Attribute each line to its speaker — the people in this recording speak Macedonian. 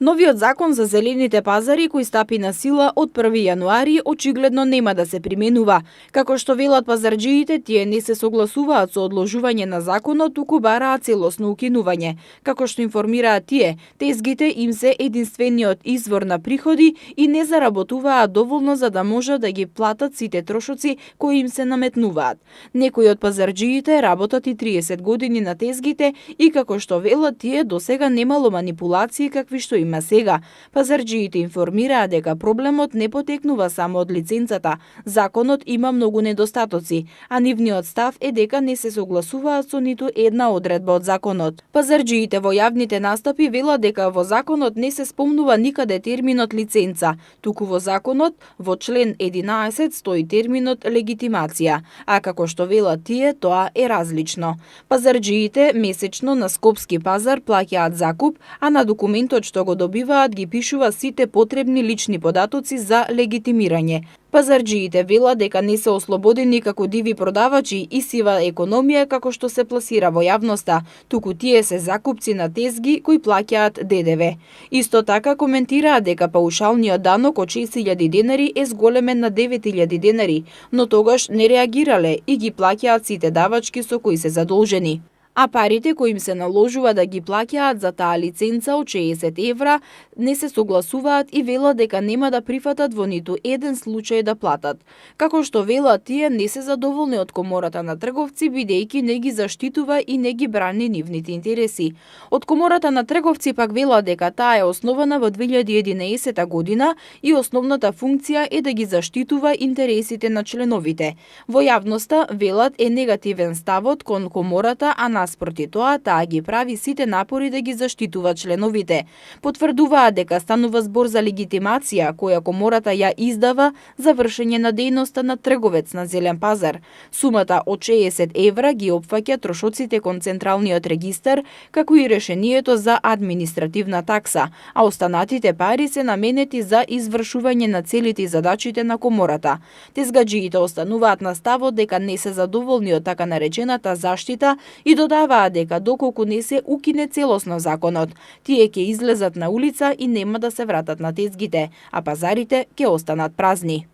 Speaker 1: Новиот закон за зелените пазари кој стапи на сила од 1 јануари очигледно нема да се применува. Како што велат пазарџиите, тие не се согласуваат со одложување на законот, туку бараат целосно укинување. Како што информираат тие, тезгите им се единствениот извор на приходи и не заработуваат доволно за да можат да ги платат сите трошоци кои им се наметнуваат. Некои од пазарџиите работат и 30 години на тезгите и како што велат тие досега немало манипулации какви што има сега. Пазарџиите информираат дека проблемот не потекнува само од лиценцата. Законот има многу недостатоци, а нивниот став е дека не се согласуваат со ниту една одредба од законот. Пазарџиите во јавните настапи велат дека во законот не се спомнува никаде терминот лиценца, туку во законот во член 11 стои терминот легитимација, а како што велат тие, тоа е различно. Пазарџиите месечно на Скопски пазар плаќаат закуп, а на документот што го добиваат ги пишува сите потребни лични податоци за легитимирање. Пазарџиите велат дека не се ослободени како диви продавачи и сива економија како што се пласира во јавноста, туку тие се закупци на тезги кои плаќаат ДДВ. Исто така коментираат дека паушалниот данок од 6.000 денари е зголемен на 9.000 денари, но тогаш не реагирале и ги плаќаат сите давачки со кои се задолжени. А парите кои им се наложува да ги плаќаат за таа лиценца од 60 евра не се согласуваат и велат дека нема да прифатат во ниту еден случај да платат. Како што велат тие не се задоволни од Комората на трговци бидејќи не ги заштитува и не ги брани нивните интереси. Од Комората на трговци пак велат дека таа е основана во 2011 година и основната функција е да ги заштитува интересите на членовите. Во јавноста велат е негативен ставот кон Комората, а наспроти тоа, таа ги прави сите напори да ги заштитува членовите. Потврдуваат дека станува збор за легитимација која Комората ја издава за вршење на дејноста на трговец на зелен пазар. Сумата од 60 евра ги опфаќа трошоците кон Централниот регистар, како и решението за административна такса, а останатите пари се наменети за извршување на целите и задачите на Комората. Тезгаџиите остануваат на ставот дека не се задоволни од така наречената заштита и додаваат дека доколку не се укине целосно законот, тие ќе излезат на улица и нема да се вратат на тезгите, а пазарите ќе останат празни.